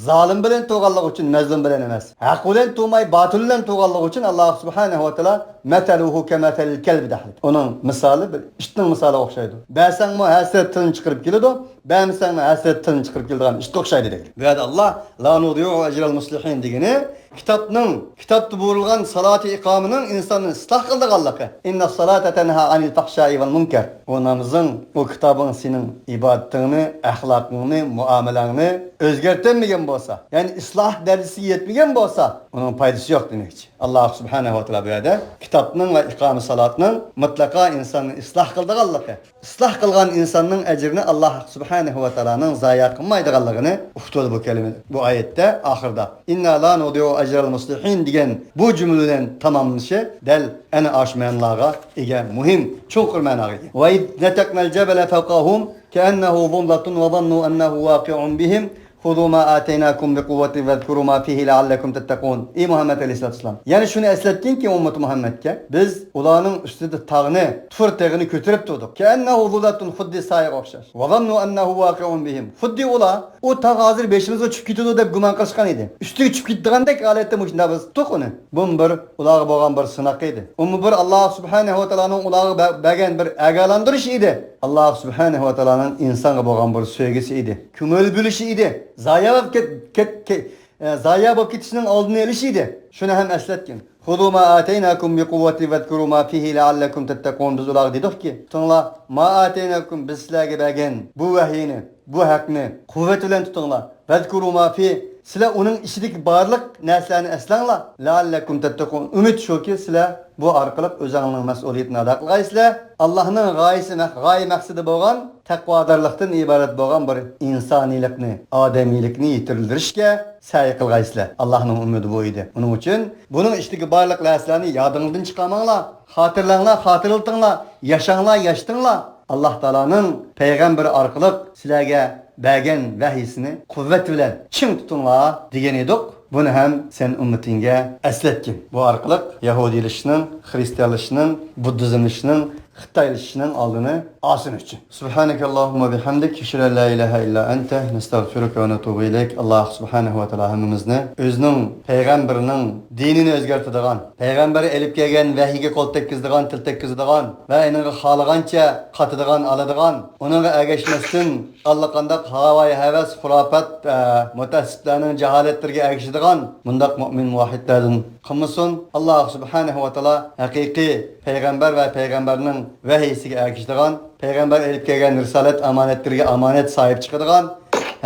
زالىم بىلەن تۇرغانلىقى ئۈچۈن، مەزلۇم بىلەن ئەمەس، ھەق بىلەن تۇرماي، باتىل بىلەن تۇرغانلىقى ئۈچۈن ئاللاھ سۇبھانەھۇ ۋە تائالا مەسەلۇھۇ كەمەسەلىل كەلبى دەپ. ئۇنىڭ مىسالى بىر ئىتنىڭ مىسالىغا ئوخشايدۇ. بەرسەڭمۇ ھەسرەت تىلىنى چىقىرىپ كېلىدۇ، بەرمىسەڭمۇ ھەسرەت تىلىنى چىقىرىپ كېلىدىغان ئىتقا ئوخشايدۇ دېگەن. بۇ يەردە ئاللاھ لا نۇدىئۇ ئەجرەل مۇسلىھىن دېگىنى كىتابنىڭ، كىتابتا بۇيرۇلغان سالاتى ئىقامىنىڭ ئىنساننى ئىسلاھ قىلىدىغانلىقى. ئىننەس سالاتە تەنھا ئانىل فەھشائى ۋەل مۇنكەر. ئۇ نامىزىڭ، ئۇ كىتابىڭ سېنىڭ ئىبادىتىڭنى، ئەخلاقىڭنى، مۇئامىلەڭنى ئۆزگەرتەلمىگەن بولسا، يەنى ئىسلاھ دەرىجىسىگە يەتمىگەن بولسا، ئۇنىڭ پايدىسى يوق دېمەكچى. ئاللاھ سۇبھانەھۇ ۋە تائالا بۇ يەردە كىتابنىڭ ۋە ئىقامە سالاتنىڭ مۇتلەقا ئىنساننى ئىسلاھ قىلىدىغانلىقى، ئىسلاھ قىلغان ئىنساننىڭ ئەجرىنى ئاللاھ سۇبھانەھۇ ۋە تائالانىڭ زايە قىلمايدىغانلىقىنى ئۇقتۇردى بۇ كەلىمە، بۇ ئايەتتە ئاخىرىدا. ئىننا لا نۇدىئۇ ئەجرەل مۇسلىھىن دېگەن بۇ جۈملە بىلەن تاماملىنىشى دەل ئەنە ئاشۇ مەنىلەرگە ئىگە، مۇھىم، چوڭقۇر مەنىگە ئىگە. ۋە ئىز نەتەقنەل جەبەلە فەۋقەھۇم كەئەننەھۇ زۇللەتۇن ۋە زەننۇ ئەننەھۇ ۋەقىئۇن بىھىم خۇزۇ ما ئاتەيناكۇم بىقۇۋۋەتىن ۋەزكۇرۇ ما فىھى لەئەللەكۇم تەتتەقۇن. ئى مۇھەممەد ئەلەيھىسسالاتۇ ۋەسسالام، يەنە شۇنى ئەسلەتكىنكى ئۈممىتى مۇھەممەدكە، بىز ئۇلارنىڭ ئۈستىدە تاغنى، تۇر تېغىنى كۆتۈرۈپ تۇردۇق. كەئەننەھۇ زۇللەتۇن، خۇددى سايىغا ئوخشاش. ۋەزەننۇ ئەننەھۇ ۋاقىئۇن بىھىم، خۇددى ئۇلار ئۇ تاغ ھازىر بېشىمىزغا چۈشۈپ كېتىدۇ دەپ گۇمان قىلىشقان ئىدى. ئۈستىگە چۈشۈپ كېتىدىغاندەك ھالەتتە مۇشۇنداق بىز تۇتتۇق ئۇنى. بۇمۇ بىر ئۇلارغا بولغان بىر سىناق ئىدى. ئۇمۇ بىر ئاللاھ سۇبھانەھۇ ۋە تائالانىڭ ئۇلارغا بە-، بەرگەن بىر ئاگاھلاندۇرۇشى ئىدى. ئاللاھ سۇبھانەھۇ ۋە تائالانىڭ ئىنسانغا بولغان بىر سۆيگۈسى ئىدى. كۆڭۈل بۆلۈشى ئىدى. زايە بولۇپ كەت-، كەت-، كەت-، ئە، زايە بولۇپ كېتىشنىڭ ئالدىنى ئېلىش ئىدى. شۇنى ھەم ئەسلەتكىن. خۇزۇ ما ئاتەيناكۇم بىقۇۋۋەتىن ۋەزكۇرۇ ما فىھى لەئەللەكۇم تەتتەقۇن. بىز ئۇلارغا دېدۇقكى، تۇتۇڭلار، ما ئاتەيناكۇم، بىز سىلەرگە بەرگەن بۇ ۋەھىينى، بۇ ھەقنى قۇۋۋەت بىلەن تۇتۇڭلار. ۋەزكۇرۇ ما فىھ، سىلەر ئۇنىڭ ئىچىدىكى بارلىق نەرسىلەرنى ئەسلەڭلار. لەئەللەكۇم تەتتەقۇن. ئۈمىد شۇكى، سىلەر بۇ ئارقىلىق ئۆزۈڭلارنىڭ مەسئۇلىيىتىنى ئادا قىلغايسىلەر. ئاللاھنىڭ غايىسى، مەق-، غايە مەقسىتى بولغان تەقۋادارلىقتىن ئىبارەت بولغان بىر ئىنسانىيلىقنى، ئادەمىيلىكنى يېتىلدۈرۈشكە سەي قىلغايسىلەر. ئاللاھنىڭ ئۈمىدى بۇ ئىدى. ئۇنىڭ ئۈچۈن بۇنىڭ ئىچىدىكى بارلىق نەرسىلەرنى يادىڭىزدىن چىقارماڭلار. خاتىرىلەڭلار، خاتىرىلىتىڭلار. ياشاڭلار، ياشىتىڭلار. ئاللاھ تائالانىڭ پەيغەمبىرى ئارقىلىق سىلەرگە بەرگەن ۋەھىيسىنى قۇۋۋەت بىلەن چىڭ تۇتۇڭلار دېگەن ئىدۇق. بۇنى ھەم سەن ئۈممىتىڭگە ئەسلەتكىن. بۇ ئارقىلىق يەھۇدىيلىشىشنىڭ، خرىستىيانلىشىشنىڭ، بۇددىزملىشىشنىڭ، خىتايلىشىشنىڭ ئالدىنى ئالسۇن ئۈچۈن. سبحانك اللهم وبحمدك، أشهد أن لا إله إلا أنت، نستغفرك ونتوب إليك. ئاللاھ سبحانەھۇ ۋە تائالا ھەممىمىزنى ئۆزىنىڭ پەيغەمبىرىنىڭ دىنىنى ئۆزگەرتىدىغان، پەيغەمبەر ئېلىپ كەلگەن ۋەھىيگە قول تەگكۈزىدىغان، تىل تەگكۈزىدىغان ۋە ئۇنىڭغا خالىغانچە قاتىدىغان، ئالىدىغان، ئۇنىڭغا ئەگەشمەستىن، ئاللىقانداق ھاۋايى ھەۋەس، خۇراپات، ئە، مۇتەئەسسىپلەرنىڭ جاھالەتلىرىگە ئەگىشىدىغان مۇنداق مۆمىن مۇۋەھھىدلەردىن قىلمىسۇن. ئاللاھ سۇبھانەھۇ ۋە تائالا ھەقىقىي پەيغەمبەر ۋە پەيغەمبەرنىڭ ۋەھىيسىگە ئەگىشىدىغان، پەيغەمبەر ئېلىپ كەلگەن رىسالەت ئامانەتلىرىگە ئامانەت ساھىب چىقىدىغان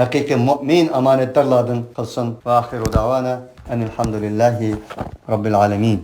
ھەقىقىي مۆمىن ئامانەتدارلاردىن قىلسۇن. ۋە ئاخىرۇ دەۋانا ئەنىل ھەمدۇلىللاھى رەببىل ئالەمىن.